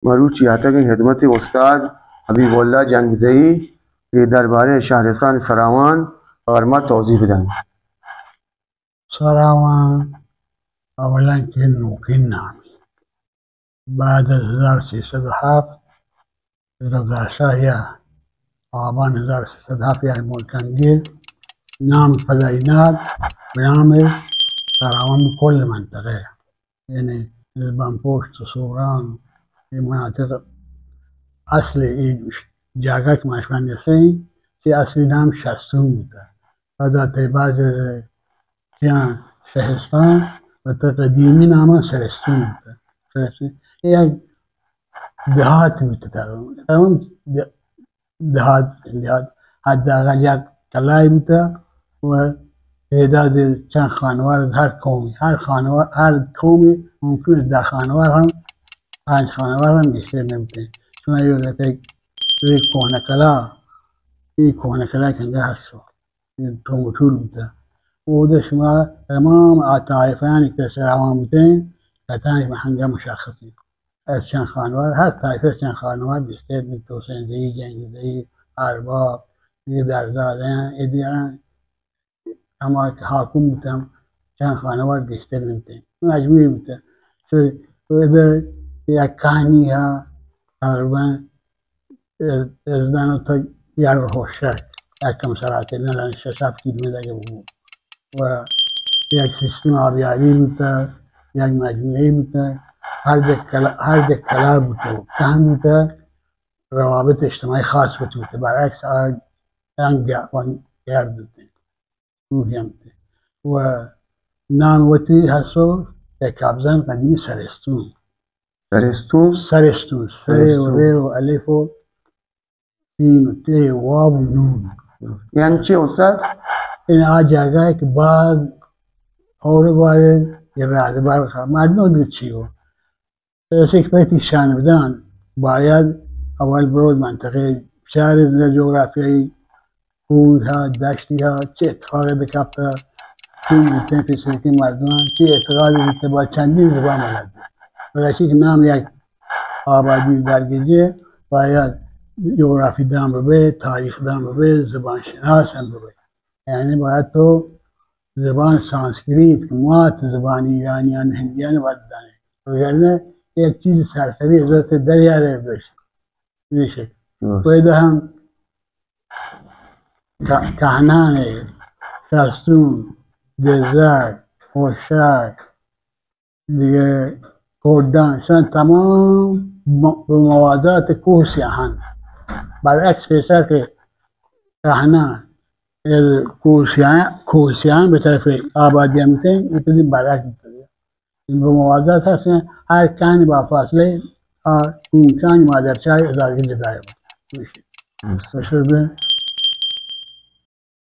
مروچی آتگیں خدمت استاد حبیب اللہ جنگزئی کہ دربارہ شہرستان سراوان بر ما توضیح بدنت۔ سراوان اولاً کہ نوکیں نامے۔ بعد از ہزار سیصد و ہفت، رضا شاہ یا آبان ہزار سیصد و ہفت یا ملکانگیر نام پدا ایناد بہ نام سراوان کل منطقہ، یعنی زبان پشت و سوران، یہ مناطق اصل یہ جاگہ کہ ما شما نشیں، کہ اصلی نام شستون بوتا۔ پدا تئی باز چیاں شہستان و تئی قدیمی نام سرستون بوتا۔ سرستون۔ یہ یک دیہات بوتا تقریباً۔ تقریباً دیہات، دیہات حداقل یک کلائے بوتا و تعداد چند خانوار، ہر قومی، ہر خانوار، ہر قومی ممکن است دہ خانوار ہم، پنج خانوار ہم گیشتر نہ بوتیں۔ چون یہ وقت یک کوہنہ کلا، یہ کوہنہ کلا کنگا ہستو، یہ ٹونگ ٹول بوتا۔ اودا شما تمام آ طائفہانی کہ سراوان بوتیں، کتان شما ہنگا مشخص انت۔ از چند خانوار، ہر طائفہ چند خانوار گیشتر بیت، توسن زئی، جنگ زئی، ارباب، یہ درزادیاں، یہ دیراں، ہما کہ حاکم بوتن، چند خانوار گیشتر نبوتن۔ مجموعی بوتن۔ چو، چو ادھر یک کہنی ہا، تقریباً از، از دانو تا یر ہوشک، یک کم سراتے، نہ دانو شش ہفت کیلومتر اگہ بو۔ و یک سیستم آبیاری بوتا، یک مجموعی بوتا، ہر دک کلا، ہر دک کلا بوتا، کہن بوتا، روابط اجتماعی خاص بوتا، برعکس آ انگہ ون گرد بوتا۔ روحی ہم تے۔ و نام وتی ہستو یک ابزان قدیمی سرستون۔ سرستون؟ سرستون۔ سرستون۔ سے و رے و الف و سین و تے و واو و نون۔ یعنی چی استاد؟ ان آ جاگہ ہے کہ بعض اور بارے یہ راز بار خواہ۔ مردم دو چی ہو؟ رسیک پتی شان بدان، باید اول برود منطقہ بچارت در جغرافیائی کوہ ہا، دشتی ہا، چہ اتفاق دے کپتا، چون بوتیں پیسرکیں مردمان، چہ اعتقاد بوتیں با چندین زبان بلد۔ رسیک نام یک آبادی درگیجے، باید جغرافی دان ببے، تاریخ دان ببے، زبان شناس ہم ببے۔ یعنی باید تو زبان سانسکریت کہ مات زبان ایرانیان، ہندیان وت دانے۔ وگرنہ یک چیز سرسری ضرورت دریارے بش۔ بیشک۔ درست۔ پیدا ہم کہ-، کہنانے، شستون، گزگ، ہوشک، دیگہ کوڈان، شان تمام م-، موازات کوہ سیاہان۔ برعکس پیسر کہ کہنان، اے کوہ سیاہان، کوہ سیاہان بہ طرف آبادی ہم تھے، اتنی برعکس بہ موازات ہستیں، ہر کہنی با فاصلے آ کوہکانی مادرچاہ ازادگی جدائے۔ درست۔